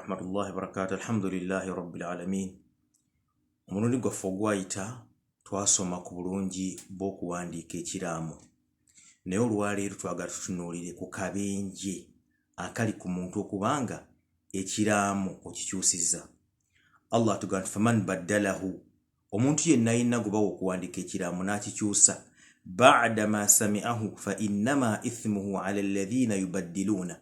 Warahmatullahi wabarakatu. Alhamdulillahi rabbil alamin. Omulundi gwaffe ogwayita twasoma ku bulungi bw'okuwandiika ekiraamo, naye olwaleero twagala tutunuulire ku kabenje akali ku muntu okubanga ekiraamo okikyusizza. Allah atugamba nti faman baddalahu, omuntu yenna yenna gwe bawa okuwandiika ekiraamo n'akikyusa, bada ma samiahu fa innama ithmuhu ala alladhina yubaddiluuna,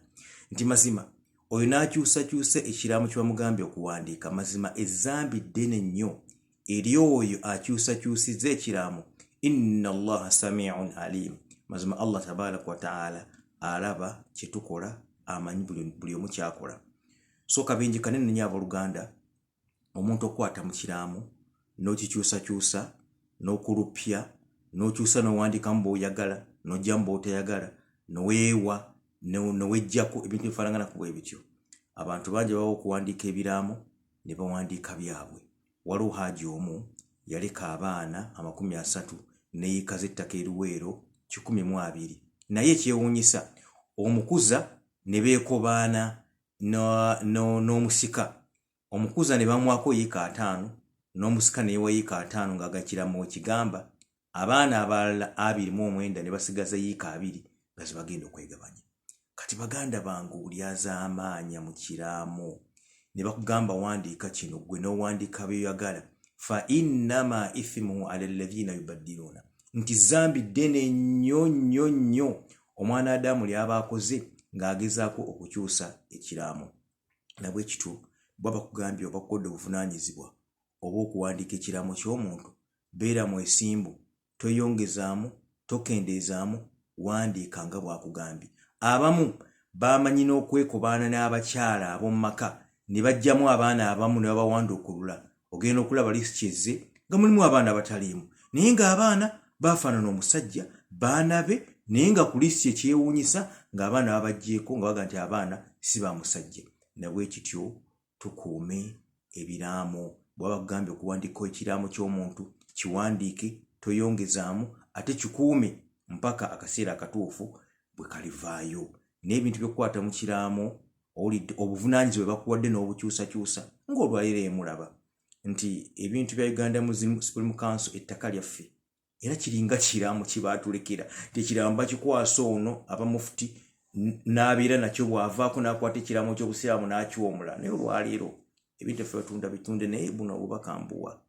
nti mazima oyo n'akyusakyusa ekiraamo kye bamugambye okuwandiika, mazima ezambi ddene nnyo eri oyo akyusakyusiza ekiraamo. Inna Allaha samiun alim, mazima Allah tabaraka wataala alaba kyetukola, amanyi buli omu kyakola. So kabenje kanene nnyo, abooluganda, omuntu okukwata mu kiraamo n'okikyusakyusa n'okulupya n'okyusa n'owandiikamu bw'oyagala, n'ojjamu bw'otayagala, noweewa nowejjako ebintu ebifaanagana ku bwe bityo. Abantu bangi bawa okuwandiika ebiraamo ne bawandiika byabwe. Waliwo haaji omu yaleka abaana 30 neyiika z'ettaka eruweero 120, naye ekyewuunyisa omukuza ne beekobaana n'omusika. Omukuza ne bamwako yiika 50, n'omusika ne yewa yiika 50 ng'agakiramu ekigamba abaana abalala 29 ne basigaza yiika 20 nga zebagenda okwegabanya. Kati baganda bange, obulyazaamaanya mu kiraamo ne bakugamba wandiika kino, gwe n'owandiika byoyagala, fa innama ithimuhu ala alladhina yubaddiluuna, nti zambi ddene nnyo nnyo nnyo omwana Adamu lyaba akoze ng'agezaako okukyusa ekiraamo. Nabwe kityo bwa bakugambye oba kukodde obuvunaanyizibwa oba okuwandiika ekiraamo ky'omuntu, beera mwesimbu, toyongezaamu, tokendeezaamu, wandiika nga bw'akugambye. Abamu bamanyi n'okwekobaana n'abakyala ab'omu maka ne bajjamu abaana abamu ne babawanduukulula. Ogenda okulaba lisiti ezze nga mulimu abaana abataliimu, naye ng'abaana bafaanana omusajja, baana be, naye nga ku lisiti ekyewuunyisa ng'abaana babaggyeko nga baga nti abaana si ba musajja. Nabwe kityo tukuume ebiraamo. Bwaba kugambye okuwandiika ekiraamo ky'omuntu, kiwandiike, toyongezaamu, ate kikuume mpaka akaseera akatuufu bwe kalivaayo. N'ebintu by'okukwata mu kiraamo, owulidde obuvunaanyizibwa bwe bakuwadde n'obukyusakyusa, ng'olwaleero emulaba nti ebintu bya Uganda Muslim Supreme Council, ettaka lyaffe era kiringa kiraamo kibaatulekera, tekiraamo bakikwasa ono aba mufuti n'abeera nakyo, bw'avaako n'akwata ekiraamo ky'obusiraamu n'akiwomula. Naye olwaleero ebintu effe batunda bitunde. Naye buno obubaka mbuwa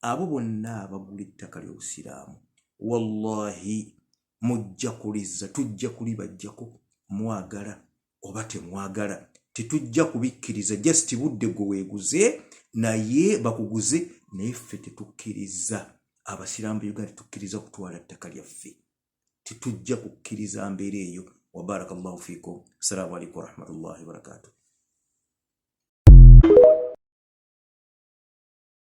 abo bonna abagula ettaka ly'obusiraamu: wallahi mujja kulizza, tujja kulibajjako, mwagala oba temwagala, tetujja kubikkiriza. Just budde gwe weeguze, naye bakuguze, naye ffe tetukkiriza. Abasiraamu be Uganda tetukkiriza kutwala ttaka lyaffe, tetujja kukkiriza mbeera eyo. Wabaraka llahu fikum. Assalamu alaikum warahmatullahi wabarakatuh.